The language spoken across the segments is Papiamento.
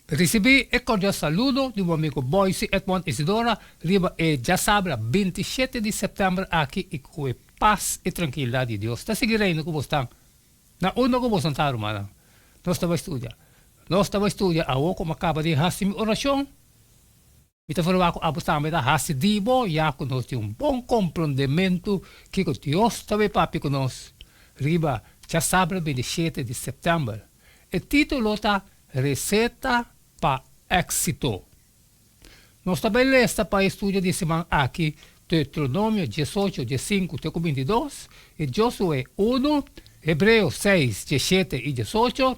Risibí e kordial saludo di bo amigo Boyce Edmond Isidora riba e djasabra 27 di sèptèmber aki i ku e pas i trankilidat di Dios ta sigui reina ku bos tan na unda ku boso ta, rumannan. Nos ta bai studia. Nos ta bai studia awor ku mi a kaba di hasi mi orashon. Mi ta ferwagt ku abo tambe ta hasi di bo, ya ku nos tin un bon komprondementu kiko Dios ta bai papia ku nos riba djasabra 27 di sèptèmber. E título ta Reseta pa Éksito. Nos ta bai lesa pa e studio di siman aki Deuteronomio 18, 15 te ku 22, i Josué 1, Hebreo 6, 17 i 18,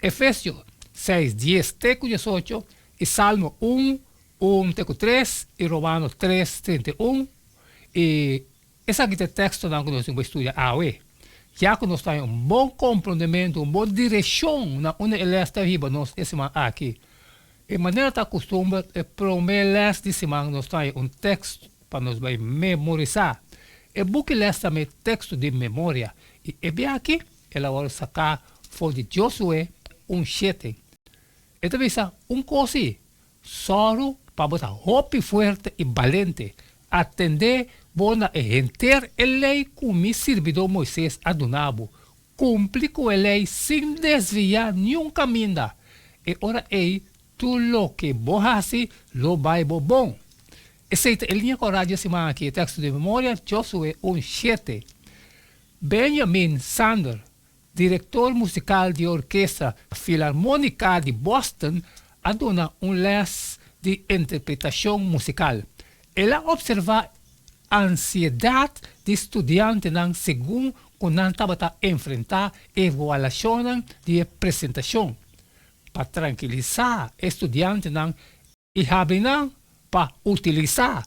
Efesio 6, 10 te ku 18, i Salmo 1, 1 te ku 3, i Romano 3, 31. I esaki ta e tekstonan ku nos tin ku bai studia awe. Ya ku nos ta haña un bon komprondementu, un bon direkshon na unda e lès ta hiba nos e siman aki. E manera ta kustumber, e promé lès di siman nos ta haña un tekst pa nos bai memorisá. E buki lès ta me teksto di memoria, i e bia aki el a wòrdu saká for di Josué 1, 7. E ta bisa un kos si, Sòru pa bo ta hopi fuerte i balente. Atendé bo na e henter e lei ku mi sirbidó Moises a duna bo. Kumpli ku e lei sin desviá niun kaminda. E ora ei tur loke bo hasi lo bai bo bon. Esei ta e liña kòrá dje siman aki, e teksto di memoria, Josué 1, 7. Benjamin Sander Direktor musikal di Orkestra Filarmónika di Boston a duna un lès di interpretashon musikal. El a opservá ansiedat di studiantenan segun ku nan tabata enfrentá evaluashonnan di e presentashon. Pa trankilisá e studiantenan i habri nan pa utilisá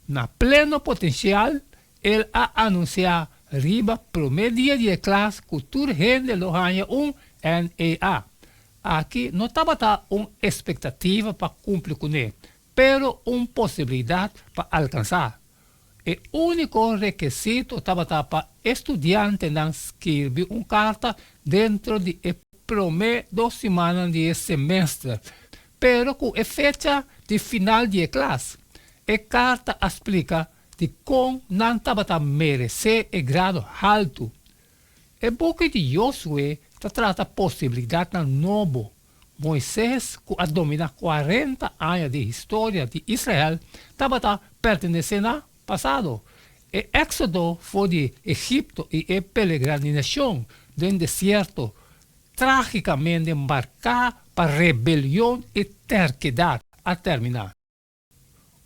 na pleno potensial, el a anunsiá riba promé dia di e klas ku tur hende lo haña un NEA. Aki no tabata un espektativa pa kumpli kuné, pero un posibilidat pa alkansá. E úniko rekisito tabata pa e studiantenan skirbi un karta dentro di e promé dos simannan di e semester, pero ku e fecha di final di e klas. E karta a splika dikon nan tabata meresé e grado haltu. E buki di Josué ta trata posibilidatnan nobo. Moises, ku a dominá 40 aña di historia di Israel, tabata pertenesé na pasado. E éksodo for di Egipto i e pelegrinashon den desierto trágikamente marká pa rebelion i terkedat a terminá.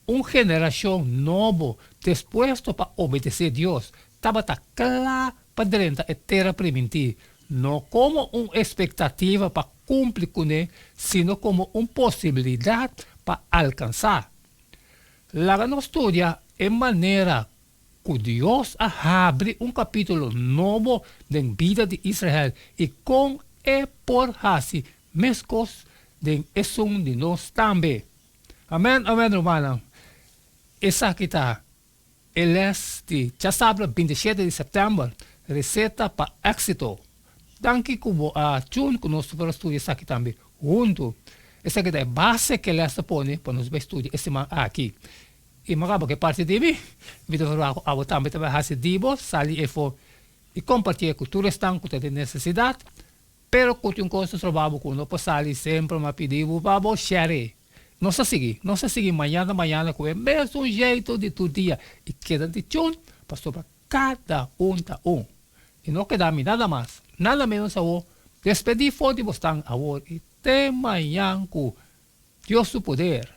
Un generashon nobo dispuesto pa obedesé Dios tabata kla pa drenta e Tera Primintí, no komo un espektativa pa kumpli kuné, sino komo un posibilidat pa alkansá. Laga nos studia e manera ku Dios a habri un kapítulo nobo den bida di Israel i kon e por hasi meskos den esun di nos tambe. Amèn, amèn, rumannan. Esaki ta e lès di djasabra 27 di sèptèmber, Reseta pa Éksito. Danki ku bo a tune ku nos por a studia esaki tambe huntu. Esaki ta e base ku e lès ta pone pa nos bai studia e siman aki. I mi a kaba ku e parti di mi. Mi ta ferwagt ku abo tambe ta bai hasi di bo, sali efo i kompartié ku tur esnan ku ta den nesesidat. Pero ku tin kos ta stroba bo ku no por sali semper m'a pidi bo pa bo share. Nos ta sigui, nos ta sigui mañana mañana ku e mesun jeito di tur dia i keda di tune pasobra kada un ta un. I no keda mi nada mas, nada menos awor despedí for di bosnan awor i te mañan ku Dios su poder.